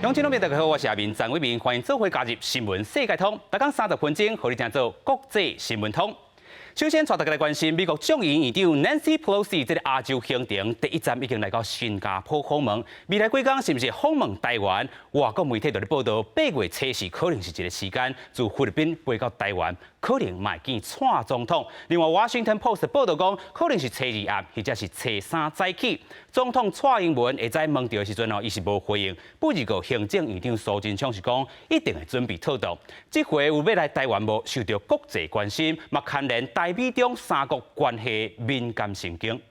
鄉親朋友大家好，我是阿明張偉明，歡迎做伙加入新聞世界通，逐工30分鐘，予你聽做國際新聞通。首先，帶大家來關心美國眾議院議長 Nancy Pelosi 這个亞洲行程第一站已經來到新加坡訪問，未來幾工是毋是訪問台灣？外國媒體就咧報道，8月初四可能是一个時間，自菲律賓飛到台灣，可能嘛會見蔡總統。另外，Washington Post 報道講，可能是初二暗，或者是初三早起。總統蔡英文會在問著的時陣哦，伊是無回應。不過行政院長蘇貞昌是講，一定會準備妥當。這回有欲來台灣無？受著國際關心，嘛牽連台美中三國關係敏感神經。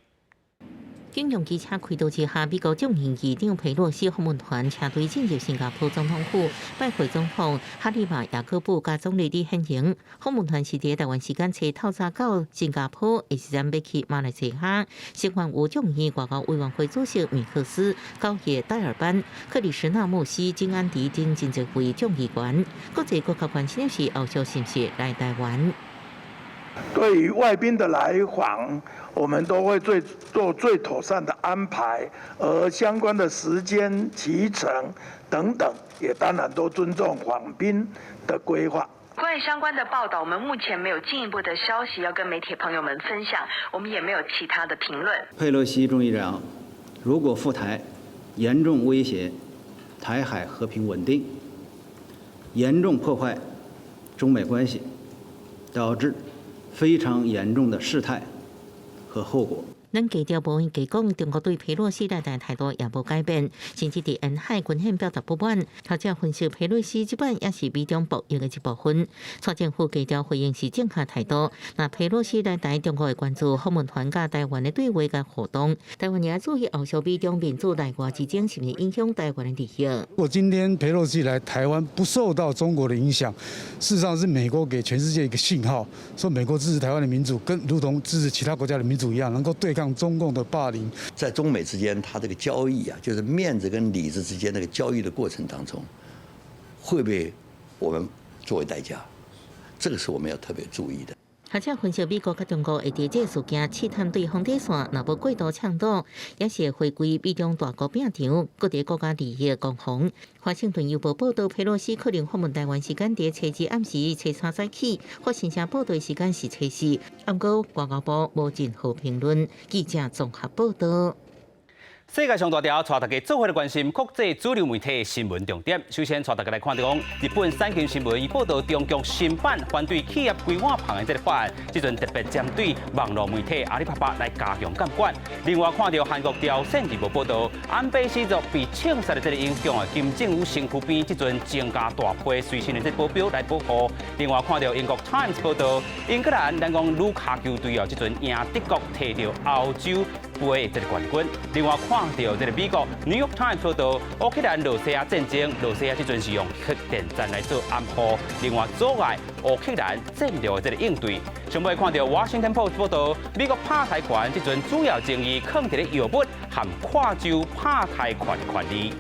警用機車開道之下，美國眾議院議長佩洛西訪問團車隊進入新加坡總統府，拜會總統哈莉瑪雅各布佮總理李顯榮。訪問團是佇台灣時間初透早到新加坡，下一站欲去馬來西亞。成員有眾議院外交委員會主席米克斯、高葉戴爾班、克里什納穆斯、金安迪等真濟位眾議員。國際閣較關心的是後續是毋是來台灣。對於外賓的來訪，我們都會最做最妥善的安排，而相關的時間、期程等等，也當然都尊重訪賓的規劃。關於相關的報道，我們目前沒有進一步的消息要跟媒體朋友們分享，我們也沒有其他的評論。佩洛西眾議長如果赴台，嚴重威脅台海和平穩定，嚴重破壞中美關係，導致非常嚴重的事態和後果。咱低調無閒講，中國對佩洛西來台態度也無改變，甚至佇沿海軍演表達不滿。學者分析，佩洛西這擺也是美中博弈的一部分。蔡政府低調回應是正確態度。若佩洛西來台，中國會關注訪問團佮台灣的對話佮互動。台灣也注意後續美中民主內外之爭是毋是影響台灣的利益。如果今天佩洛西來台灣不受到中國的影響，事實上是美國給全世界一個信號，說美國支持台灣的民主，跟如同支持其他國家的民主一樣，能夠對抗中共的霸凌。在中美之間，他這個交易啊，就是面子跟裡子之間那個交易的過程當中，會被我們作為代價，這個是我們要特別注意的。學者分析，美國佮中國會佇這個事件試探對方底線，若無過度衝突，也是會回歸美中大國拼場，各地國家利益攻防。華盛頓郵報報道，佩洛西可能訪問台灣時間佇初二暗時、初三早起，法新社報道時間是初四。毋過外交部無任何評論。記者綜合報道。世界上大條，帶大家做伙來關心國際主流媒體新聞重點。首先，帶大家來看著講，日本產經新聞伊報道中共新版反對企業規劃旁的這个法案，這陣特別針對網路媒體阿里巴巴來加強監管。另外，看著韓國朝鮮日報報道，安倍氏族被槍殺的這个影響啊，金正恩身軀邊這陣增加大批隨身的這保鏢來保護。另外，看著英國 Times 報道，英格蘭咱講女跤球隊哦，這陣贏德國提著歐洲杯的這个冠軍。另外，看著這个美國 New York Times 報道，烏克蘭羅西亞戰爭，羅西亞這陣是用核電站來做掩護，另外阻礙烏克蘭戰略的這个應對。上尾看著 Washington Post 報道，美國拍跆拳這陣主要爭議囥佇咧藥物和跨州拍跆拳的權利。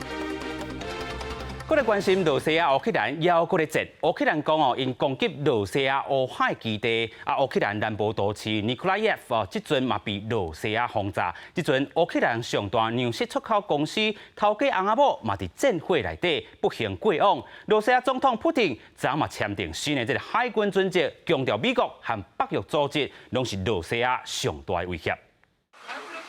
閣來關心羅西亞烏克蘭猶閣咧戰，烏克蘭講哦，𪜶攻擊羅西亞烏海基地，啊，烏克蘭南部都市尼古拉耶夫哦，這陣嘛被羅西亞轟炸。這陣烏克蘭上大糧食出口公司頭家翁仔某嘛佇戰火內底不幸過往。羅西亞總統普丁昨嘛簽訂新的這个海軍準則，強調美國和北約組織攏是羅西亞上大的威脅。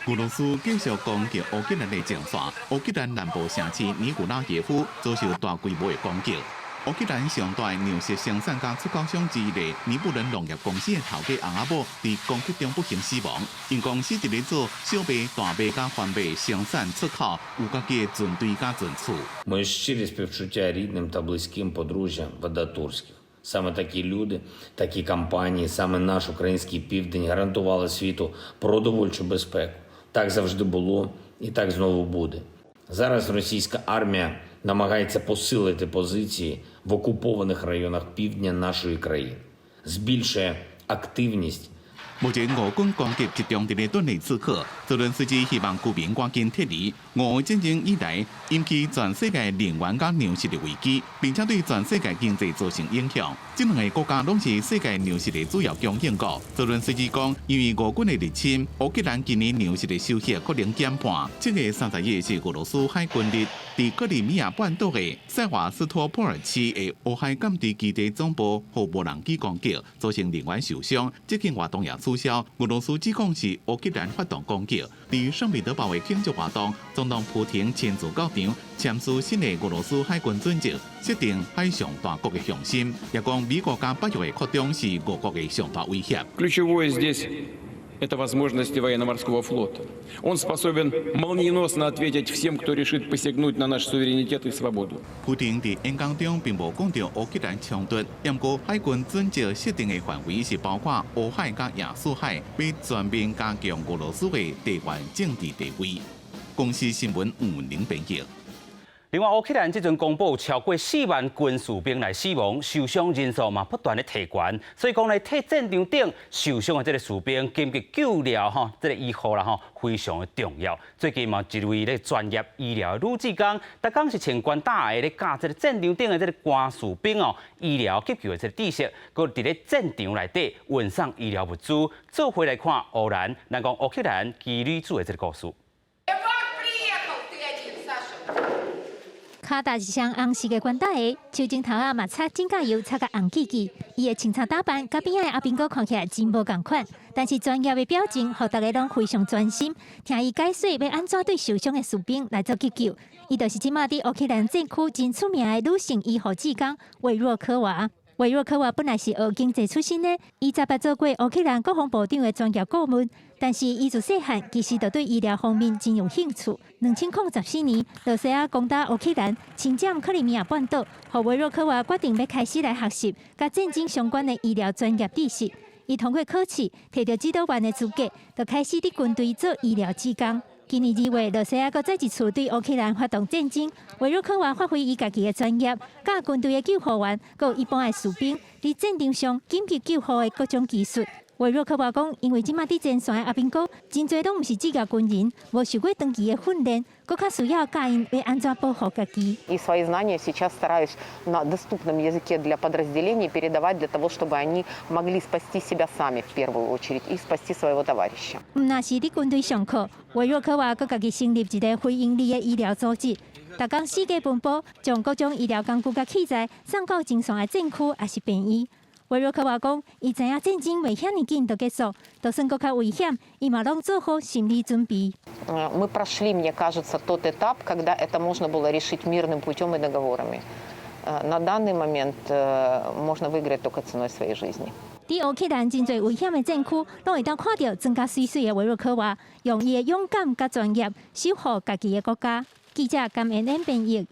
俄羅斯繼續攻擊烏克蘭的前線，烏克蘭南部城市尼古拉耶夫遭受大規模的攻擊。烏克蘭上大糧食生產佮出口商之一的尼布倫農業公司的頭家翁仔某佇攻擊中不幸死亡。𪜶公司佇咧做小麥、大麥佮番麥生產出口，有家己的船隊佮存儲。 Мої щирі співчуття рідним та близьким подружжя Вадатурських. Саме такі люди, такі компанії, саме наш український південь гарантували світу продовольчу безпеку. Так завжди було і так знову буде. Зараз російська армія намагається посилити позиції в окупованих районах півдня нашої країни, збільшує активність 目前俄軍攻擊集中佇咧頓涅茨克，澤倫斯基希望居民趕緊撤離。俄烏戰爭以來引起全世界能源佮糧食的危機，並且對全世界經濟造成影響。這兩个國家攏是世界糧食的主要供應國。澤倫斯基講，因為俄軍的入侵，烏克蘭今年糧食的收穫可能減半。這个31日是俄羅斯海軍日，佇克里米亞半島的塞瓦斯托波爾市的烏海艦隊基地總部予無人機攻擊，造成人員受傷。這件活動也取消。俄羅斯指控是烏克蘭發動攻擊。佇聖彼得堡的慶祝活動，總統普廷親自到場簽署新的俄羅斯海軍準則，設定海上大國的雄心。也講美國佮北約的擴張是俄國的上大威脅。 Ключевое здесь это возможности военно-морского флота. Он способен молниеносно ответить всем, кто решит посягнуть на наш суверенитет и свободу. 普丁佇演講中並無講著烏克蘭衝突，毋過海軍準則設定的範圍是包括烏海佮亞速海，欲全面加強俄羅斯的地緣政治地位。公視新聞吳文玲編譯。另外，烏克蘭這陣公布超過4萬軍士兵來死亡，受傷人數嘛不斷咧提懸，所以講咧，替戰場頂受傷的這个士兵緊急救療吼，這个醫護啦吼，非常的重要。最近嘛，一位咧專業醫療的女志工，逐工是穿關膽的咧教這个戰場頂的這个官士兵哦，醫療急救的這个知識，閣佇咧戰場內底運送醫療物資，做伙來看烏蘭，咱講烏克蘭奇女子的這个故事。跤踏一雙紅色的關膽鞋，手指頭仔嘛擦指甲油，擦甲紅記記。伊的清彩打扮，佮邊仔的阿兵哥看起來真無仝款，但是專業的表情，予大家攏非常專心，聽伊解說欲按怎對受傷的士兵來做急救。伊就是這馬佇烏克蘭戰區真出名的女性醫護志工維若科娃。維若科娃本來是學經濟出身的，伊才捌做過烏克蘭國防部長的專業顧問，但是伊自細漢其實就對醫療方面真有興趣。2014年，羅西亞攻打烏克蘭，侵佔克里米亞半島，予維若科娃決定欲開始來學習佮戰爭相關的醫療專業知識。伊通過考試，摕著指導員的資格，就開始佇軍隊做醫療志工。今年2月，羅西亞閣再一次對烏克蘭發動戰爭，維若科娃發揮伊家己的專業，教軍隊的救護員，閣有一般的士兵，佇戰場上緊急救護的各種技術。維若科娃講，因為這馬佇前線的阿兵哥，真濟攏毋是職業軍人，無受過長期的訓練，閣較需要教𪜶欲按怎保護家己。 И свои знания сейчас стараюсь на доступном языке для подразделений передавать для того, чтобы они могли спасти себя сами в первую очередь и спасти своего товарища. 毋但是佇軍隊上課，維若科娃閣家己成立一个非營利的醫療組織，逐工四界奔波，將各種醫療工具佮器材送到前線的戰區抑是病院。維若科娃講，伊知影戰爭袂遐爾緊就結束，就算閣較危險，伊嘛攏做好心理準備。 Мы прошли, мне кажется, тот этап, когда это можно было решить мирным путем и договорами. На данный момент можно выиграть только ценой своей жизни. 佇烏克蘭真濟危險的戰區，攏會當看著裝甲媠媠的維若科娃，用伊的勇敢佮專業守護家己的國家。記者甘恩恩編譯。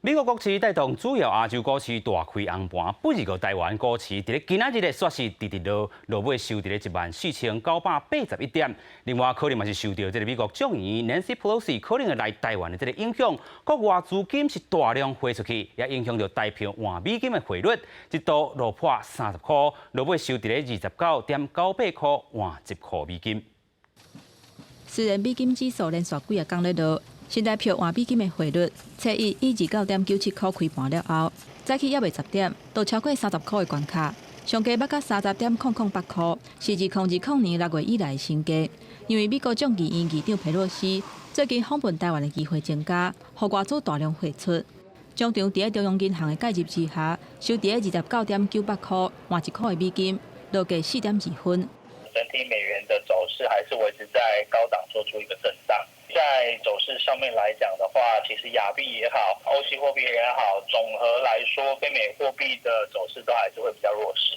美國股市帶動主要亞洲股市大開紅盤，不過台灣股市佇咧今仔日咧煞是直直落，落尾收佇咧14,981點。另外，可能嘛是受著這个美國眾議員 Nancy Pelosi 可能會來台灣的這个影響，國外資金是大量匯出去，也影響著台票換美金的匯率，一度落破30塊，落尾收佇咧29.98塊換1塊美金。雖然美金指數連續幾仔工咧落，新台票換美金的匯率，初一以29.97塊開盤了後，早起猶未10點，就超過30塊的關卡，上低捌到30.008塊，是2020年6月以來的新低。因為美國眾議院議長佩洛西最近訪問台灣的機會增加，予外資大量匯出。終場佇中央銀行的介入之下，收佇29.98塊換1塊的美金，落價4.2分。整體美元的走勢還是維持在高檔，做出一個震盪。在走勢上面來講的話，其實亞幣也好，歐系貨幣也好，總和來說，非美貨幣的走勢都還是會比較弱勢。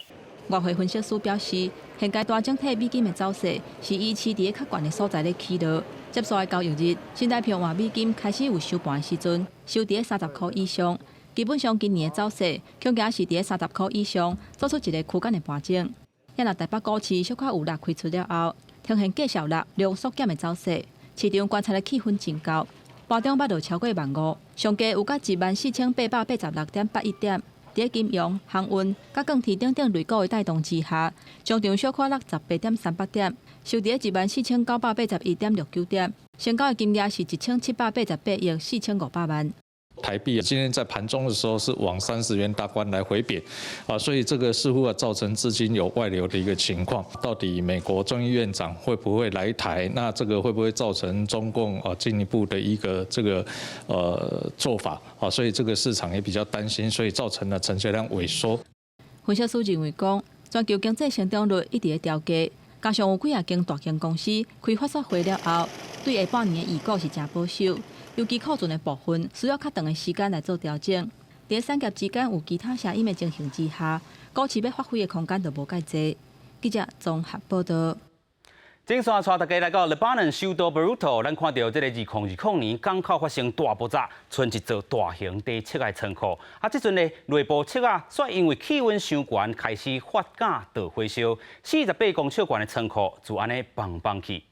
外匯分析師表示，現階段整體美金的走勢是維持佇較懸的所在咧起落。接紲的交易日，新台票換美金開始有收盤的時陣，收佇30塊以上。基本上今年的走勢，恐驚是佇30塊以上，做出一个區間的盤整。也若台北股市小可有力開出了後，呈現繼續落量縮減的走勢，市場觀察的氣氛真厚。盤中捌落超過萬五，上低有到14,886.81點，佇金融、航運、佮鋼鐵等等類股的帶動之下，終場小可落18.38點，收佇14,981.69點，成交的金額是1788億4500萬。台幣今天在盤中的時候是往30元大關來回貶，啊，所以這個似乎啊造成資金有外流的一個情況。到底美國眾議院長會不會來台？那這個會不會造成中共啊進一步的一個這個做法？啊，所以這個市場也比較擔心，所以造成了成交量萎縮。分析師認為講，全球經濟成長率一直咧調低，加上有幾若間大型公司開法說會了後，對下半年的預估是誠保守。尤其庫存的部分需要較長的時間來做調整。佇產業之間有其他聲音的情形之下，股市欲發揮的空間就無蓋濟。記者綜合報導。正線帶大家來到黎巴嫩首都貝魯特，咱看著這个2020年港口發生大爆炸，賰一座大型低尺的倉庫。啊，這陣呢內部尺仔煞因為氣溫傷懸，開始發酵著火燒，48公尺懸的倉庫就按呢崩崩去。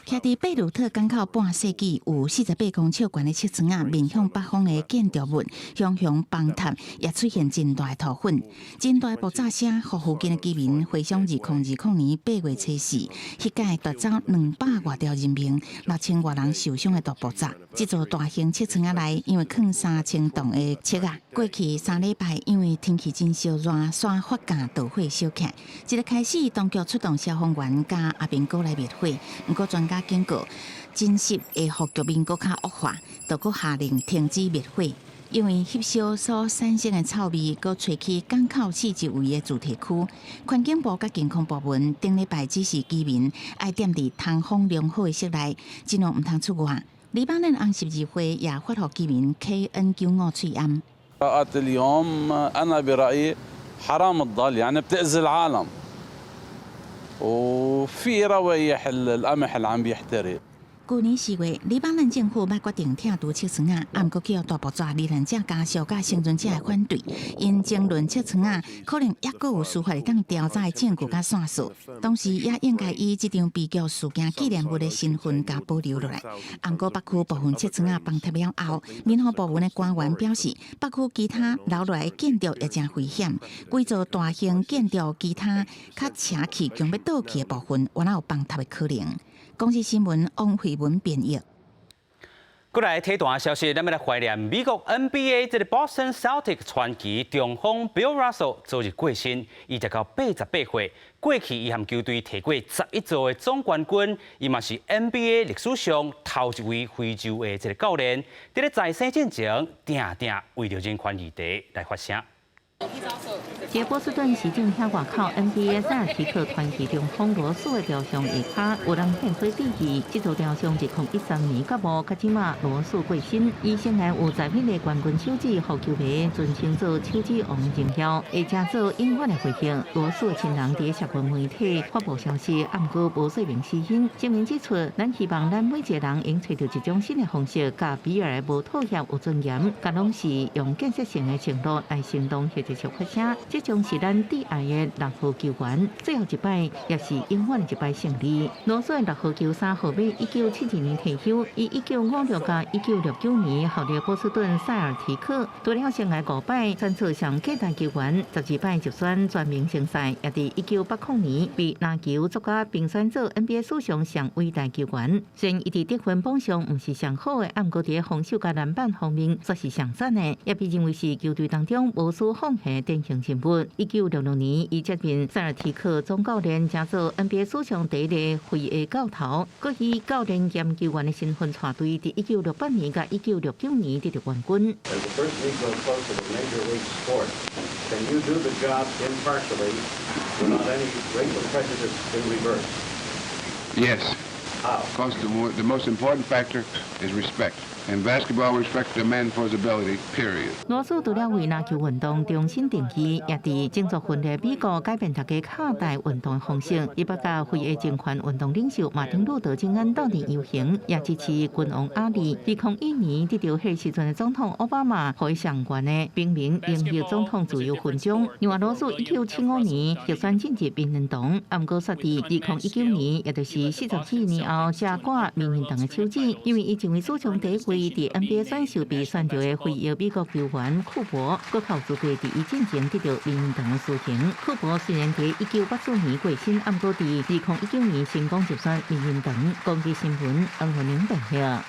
徛佇貝魯特港口半世紀，有48公尺懸的尺倉仔，面向北方的建築物，雄雄崩塌，也出現真大的塗粉。真大的爆炸聲，予附近的居民回想2020年8月初四，彼屆奪走200外條人命、6000外人受傷的大爆炸。這座大型尺倉仔內，因為囥3000噸的尺仔，過去3禮拜因為天氣真燒熱，煞發酵著火燒起來。這个開始，當局出動消防員佮阿兵哥來滅火，毋過專家警告，真濕會予局面閣較惡化，就閣下令停止滅火。因為翕燒所產生的臭味，閣吹去港口四周圍的住宅區。環境部佮健康部門頂禮拜指示居民愛踮佇通風良好的室內，盡量毋通出外。黎巴嫩紅十字會也發予居民 KN95喙罨。 اليوم أنا برأيي حرام تضل يعني بتأذي العالم وفي روايح القمح اللي عم بيحترق。舊年4月，黎巴嫩政府欲決定拆除尺倉仔，毋過去予大爆炸罹難者家屬佮倖存者的反對，𪜶爭論尺倉仔可能猶閣有司法會當調查的證據佮線索，同時也應該以這場悲劇事件紀念物的身份共保留落來。毋過北區部分尺倉仔崩塌了後，民防部門的官員表示，北區其他留落來的建築也誠危險，規座大型建築其他較斜去強欲倒去的部分，猶有崩塌的可能。公視新聞王慧文編譯。過來體壇消息，咱欲來懷念美國 NBA 這个 Boston Celtics 傳奇中鋒 Bill Russell 昨日過身，伊才到88歲。過去伊和球隊提過11座的總冠軍，伊嘛是 NBA 歷史上頭一位非洲的這个教練。佇咧在生進前，定定為著人權議題來發聲。佇波士頓市政廳外口 NBA 塞爾提克傳奇中鋒羅素的雕像下跤，有人獻花致意。這座雕像2013年揭幕，到這馬羅素過身，伊生涯有11個冠軍手指，予球迷尊稱做手指王的榮耀，會成做永遠的回憶。羅素的親人佇社群媒體發布消息，毋過無說明死因。聲明指出，咱希望咱每一個人會揣著一種新的方式，佮比爾的無妥協有尊嚴，佮攏是用建設性的承諾來行動或者是發聲。這將是咱摯愛的六號球員最後一擺，也是永遠的一擺勝利。羅素的六號球衫號碼，1972年退休，伊1956佮1969年效力波士頓塞爾提克，除了生涯五擺選出上傑出球員，12擺入選全明星賽，也佇1980年被籃球作家評選做 NBA 史上上偉大球員。雖然伊佇得分榜上毋是上好的，毋過佇防守佮籃板方面煞是上讚的，也被認為是球隊當中無私奉獻的典型人物。1966年，伊接任塞爾提克總教練，成做 NBA 史上第一个非裔教頭。閣以教練兼球員的身份帶隊，佇1968年佮1969年得著冠軍。 As the first Negro coach of a major league sport, can you do the job impartially without any racial prejudice in reverse? Yes. How? Because the most important factor is respect. In basketball, respect the man for his ability, period. 羅素除了為籃球運動重新定義，也佇種族分裂美國改變大家看待運動的方式。伊捌佮非裔政權運動領袖馬丁路德金恩鬥陣遊行，也支持拳王阿里。2001年得著彼時陣的總統奧巴馬予伊上懸的平民榮譽總統自由勳章。另外，羅素1975年獲選進入名人堂，毋過煞佇2019年，也就是44年後，才掛名人堂的手指，因為伊成為史上第一位。位佇 NBA 選秀被選著的非裔美國球員庫珀，閣較有資格佇伊進前得著林長殊榮。庫珀雖然佇1984年過身，毋過佇2019年成功入選名人堂。公視新聞，黃浩寧報道。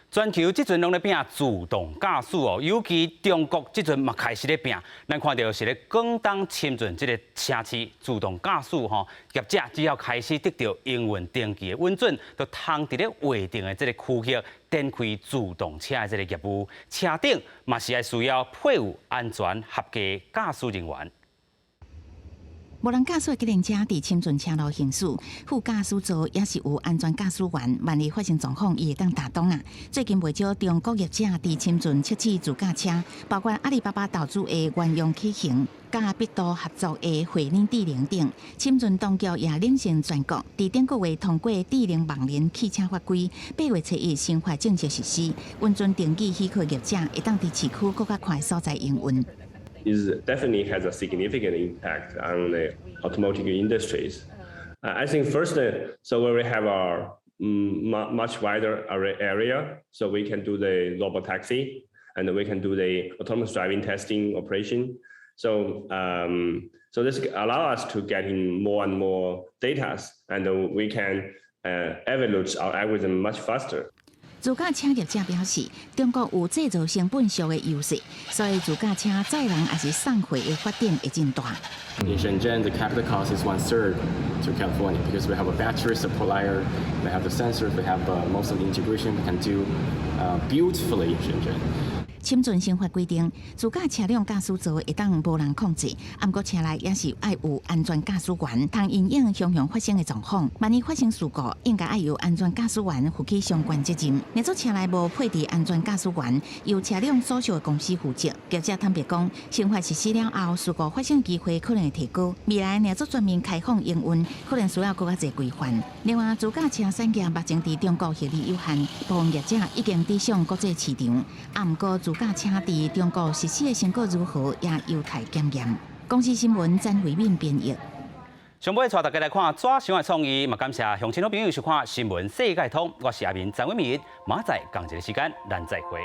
全球這陣攏咧拼自動駕駛哦，尤其中國這陣嘛開始咧拼。咱看著是咧廣東深圳這个城市自動駕駛吼業者，只要開始得著營運登記的允准，就通佇咧劃定的這个區域展開自動車的這个業務。車頂嘛是愛需要配有安全合格駕駛人員。無人駕駛的計程車佇深圳車路行駛，副駕駛座也是有安全駕駛員，萬一發生狀況，伊會當打擋啊。最近袂少中國業者佇深圳測試自駕車，包括阿里巴巴投資的遠洋啟行，佮百度合作的慧能智能等。深圳當局也領先全國，佇頂個月通過智能網聯汽車法規，8月初1新法正式實施，允准登記許可業者會當佇市區閣較寬所在營運。 Is definitely has a significant impact on the automotive industries. I think first, so where we have our much wider area, so we can do the robotaxi and we can do the autonomous driving testing operation. So this allow us to getting more and more data, and we can evaluate our algorithm much faster. 自駕車業者表示，中國有製造成本俗的優勢，所以自駕車載人抑是送貨的發展會真大。 In Shenzhen, the capital cost is one third to California because we have a battery supplier, we have the sensors, we have most of the integration we can do beautifully in Shenzhen. 深圳新法規定，自駕車輛駕駛座會當無人控制，毋過車內也是愛有安全駕駛員，通因應常常發生的狀況。萬一發生事故，應該愛由安全駕駛員負起相關責任。若做車內無配置安全駕駛員，由車輛所屬的公司負責。業者坦白講，新法實施了後，事故發生機會可能會提高。未來若做全面開放營運，可能需要閣較濟規範。另外，自駕車產業目前佇中國獲利有限，部分業者已經轉向國際市場。啊，毋過自駕車佇中國實施的成果如何，也有待檢驗。公視新聞詹慧敏編譯。上尾帶大家來看紙箱的創意，嘛感謝鄉親好朋友收看新聞世界通，我是阿明張偉明，明仔載仝一个時間，咱再會。